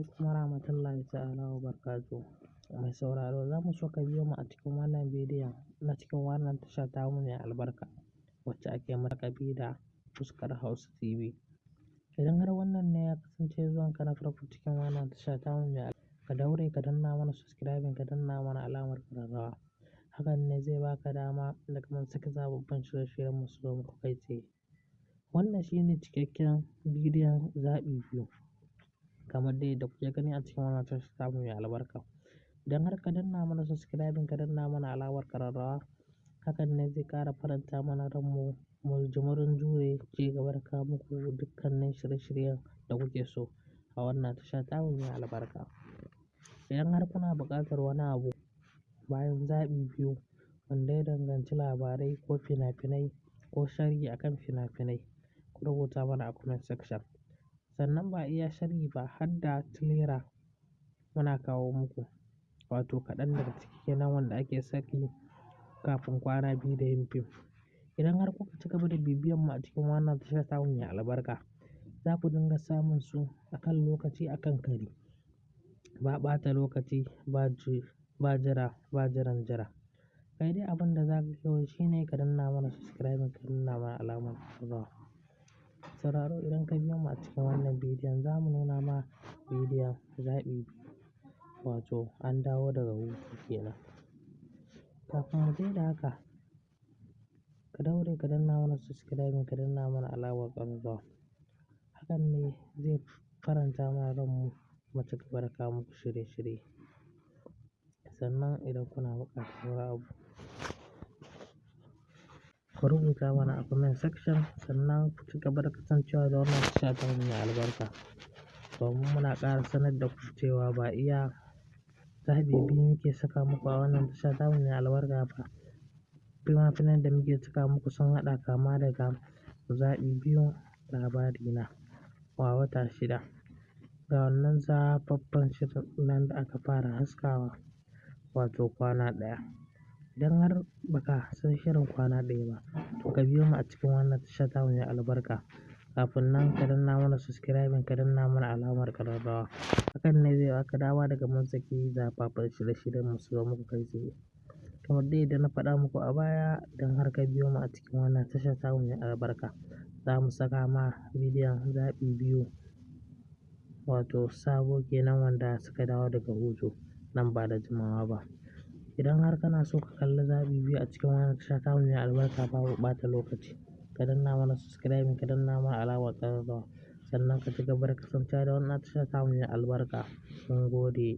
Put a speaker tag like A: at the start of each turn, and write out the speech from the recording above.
A: alaikum warahmatullahi ta'ala wabarakatuh. Mai sauraro, za mu so ka biyo mu a cikin wannan bidiyon na cikin wannan tasha tamu mai albarka wacce ake mata laƙabi da Fuskar Hausa TV. Idan har wannan ne ya kasance zuwanka na farko cikin wannan tasha tamu mai albarka, ka daure ka danna mana subscribing, ka danna mana alamar ƙararrawa. Hakan ne zai baka dama daga mun saki sababbin shirye-shiryen mu su zo muku kai tsaye. Wannan shine cikakken bidiyon zaɓi biyu kamar dai yadda kuke gani a cikin wannan tasha tamu mai albarka. Idan har ka danna mana subscribing, ka danna mana alamar ƙararrawa, hakan ne zai ƙara faranta mana ranmu mu jimirin jure ci gaba da kawo muku dukkanin shirye-shiryen da kuke so a wannan tasha tamu mai albarka. Idan har kuna buƙatar wani abu bayan zaɓi biyu wanda ya danganci labarai ko fina-finai ko sharhi akan fina-finai, ku rubuta mana a comment section. Sannan ba iya sharhi ba, har da trailer muna kawo muku, wato kaɗan daga ciki kenan wanda ake saki kafin kwana biyu da yin fim. Idan har kuka ci gaba da bibiyan mu a cikin wannan tasha tamu mai albarka, za ku dinga samun su akan lokaci akan kari. Ba ɓata lokaci, ba jira, ba jiran jira. Kai dai abin da za ka yi kawai shine ka danna mana subscribing, ka danna mana alamar ƙararrawa. Sauraro, idan ka biyo mu a cikin wannan bidiyon, za mu nuna ma bidiyon zaɓi biyu, wato an dawo daga hutu kenan. Kafin mu je da haka, ka daure ka danna mana subscribing, ka danna mana alamar ƙararrawa. Hakan ne zai faranta mana ranmu mu ci gaba da kawo muku shirye-shirye. Sannan idan kuna buƙatar wani abu, ku rubuta mana a comment section, sannan ku ci gaba da kasancewa da wannan tasha tamu mai albarka. Domin muna ƙara sanar da ku cewa ba iya zaɓi biyu muke saka muku a wannan tasha tamu mai albarka ba. Fina-finan da muke saka muku sun haɗa kama daga zaɓi biyu, labari na wa wata shida. Ga wannan zafaffen shirin nan da aka fara haskawa, wato kwana ɗaya. Idan har baka san shirin kwana ɗaya ba, to ka biyo mu a cikin wannan tasha tamu mai albarka. Kafin nan ka danna mana subscribing, ka danna mana alamar ƙararrawa. Hakan ne zai baka dama daga mun saki zafaffen shirye-shiryen mu su zo muku kai tsaye. Kamar dai yadda na faɗa muku a baya, idan har ka biyo mu a cikin wannan tasha tamu mai albarka, za mu saka ma bidiyon zaɓi biyu, wato sabo kenan wanda suka dawo daga hutu nan ba da jimawa ba. Idan har kana so ka kalli zaɓi biyu a cikin wannan tasha tamu mai albarka, babu ɓata lokaci, ka danna mana subscribing, ka danna mana alamar ƙararrawa. Sannan ka ci gaba da kasancewa da wannan tasha tamu mai albarka. Mun gode.